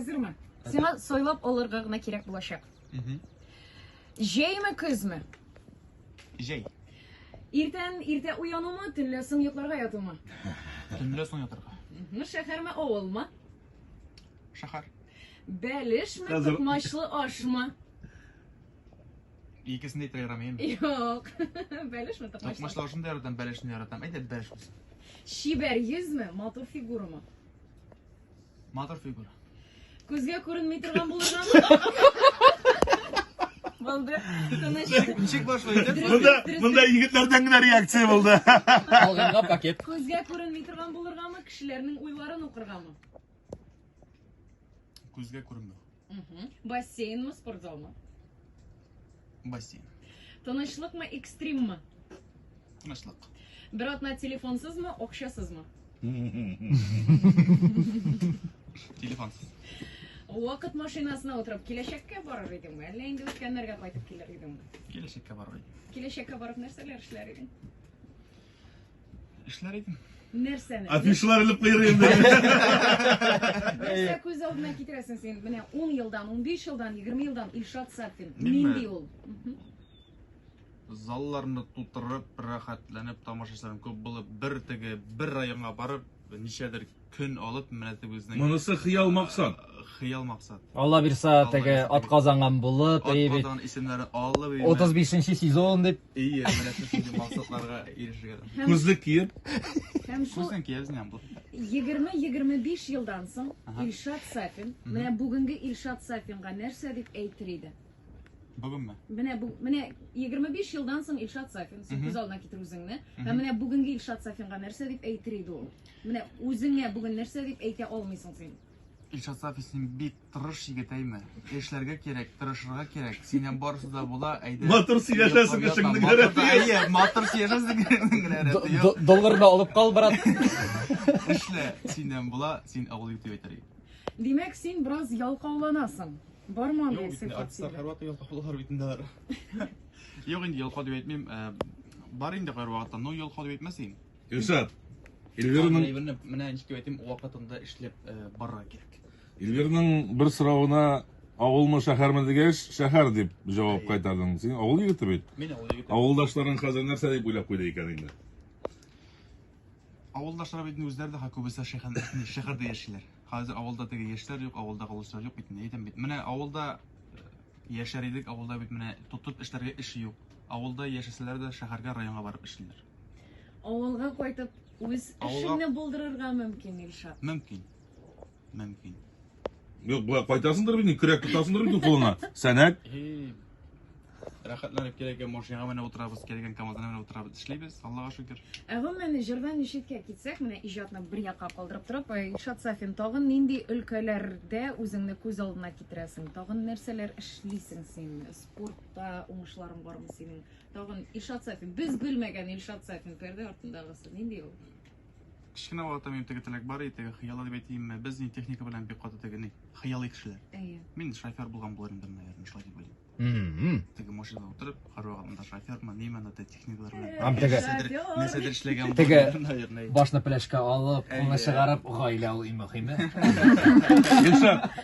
Әзерме? Сиңа сайлап алырга гына кирәк булачак. Җәйме, көзме? Җәй. Иртән иртә уянумы, төнлә соң йокларга ятумы? Төнлә соң ятарга. Шәһәрме, авылмы? Шәһәр. Бәлешме, Хәзер- токмачлы ашмы? Икесен дә әйтергә ярамый. Юк. Бәлешме, токмачлы? Токмачлы ашын да яратам, бәлешне дә яратам. Әйдә, бәлеш булсын. Чибәр йөзме, матур фигурамы? Матур фигура. Күзгә күренми торган булыргамы? Булды. Тыныч. Ничек башлый инде? Монда, монда егетләрдән генә реакция булды. Алганга пакет. Күзгә күренми торган булыргамы, кешеләрнең уйларын укыргамы? Күзгә күренмәү. Бассейнмы, спортзалмы? Бассейн. Тынычлыкмы, экстриммы? Тынычлык. Бер атна телефонсызмы, акчасызмы? Телефонсыз. Вакыт машинасына утырып киләчәккә барыр идеңме, әллә инде үткәннәргә кайтып килер идеңме? Киләчәккә барыр идем. Киләчәккә барып нәрсәләр эшләр идең? Эшләр идем. Нәрсәне? Афишалар элеп куер инде. Нәрсә күз алдына китерәсең син? Менә 10 елдан, 15 елдан, 20 елдан Илшат Сафин. Минме? Нинди ул? Залларны тутырып, рәхәтләнеп, тамашачыларым күп булып, бер теге бер районга барып, ничәдер көн алып, менә теге үзенең Монысы хыял максат. хыял максат. Алла бирса, теге Алла ат казанган булып, Ат әйе бит. казанган исемнәрен алып, әйе, 35 сезон дип. Әйе, менә шундый максатларга ирешергә. Күзлек киеп. Һәм шул Күзен киябез инде бу. 20-25 елдан соң Ага. Илшат Сафин, менә бүгенге Илшат Сафинга нәрсә дип әйтер иде? Бүгенме? Менә бу менә 25 елдан соң Илшат Сафин, син күз алдына китер үзеңне. Һәм менә бүгенге Илшат Сафинга нәрсә дип әйтер иде ул? Менә үзеңә бүген нәрсә дип әйтә алмыйсың син? Илшат Сафин, син бик тырыш егет, әйме? Эшләргә кирәк, тырышырга кирәк. Синнән барысы да була, әйдә. Матур сөйләшәсең, эшеңнең Матур рәте да- юк. Әйе, матур сөйләшәсең, эшеңнең генә рәте юк. Долларны алып кал, брат. Эшлә, синнән була, син авыл егете дип әйтер идем. Димәк, син бераз ялкауланасың. Бармы андый Юк, бит инде сыйфат артистлар синдә? һәрвакыт ялкау булалар бит инде алар. Юк инде ялкау дип әйтмим. Бар инде кайвакытта, но ялкау дип әйтмәс идем. Илшат, Эльвираның Әйберне менә ничек дип әйтим, вакытында эшләп барырга кирәк. Эльвираның бер соравына авылмы, шәһәрме дигәч, шәһәр дип җавап кайтардың. Син авыл егете бит. Мин авыл егете. Авылдашларың хәзер нәрсә дип уйлап куйды икән инде? Авылдашлар бит инде үзләре дә күбесе шәһәрдә яшиләр. Хәзер авылда теге яшьләр юк, авылда калучылар юк бит инде, әйтәм бит. Менә авылда яшәр идек, авылда бит менә тотып эшләргә эш юк. Авылда яшәсәләр дә шәһәргә, районга барып эшлиләр. Авылга кайтып үз эшеңне булдырырга мөмкин, Илшат. Мөмкин. Мөмкин. Юк, болай кайтасыңдыр бит, көрәк тотасыңдыр бит кулыңа. Сәнәк. Рәхәтләнеп кирәккән машинага менә утырабыз, кирәккән КАМАЗына менә утырабыз, эшлибез, Аллага шөкер. Ә гомумән, җырдан читкә китсәк, менә иҗатны бер якка калдырып торып, Илшат Сафин, тагын нинди өлкәләрдә үзеңне күз алдына китерәсең? Тагын нәрсәләр эшлисең син? Спортта уңышларың бармы синең? Тагын Илшат Сафин, без белмәгән Илшат Сафин пәрдә артындагысы нинди ул? Кечкенә вакытта минем теге теләк бар иде, теге хыялы дип әйтимме, без ни техника белән бик каты теге ни, хыялый кешеләр. Әйе. Мин шофер булган булыр идем, наверное, шулай дип уйлыйм. Теге машинада утырып, һәрвакыт шофермы, ниме, анда техникалар белән. Һәм теге Нәрсәдер эшләгән Теге наверное. башны пеләшкә алып, кулны Әйе. чыгарып, гаилә ул иң мөһиме. Илшат,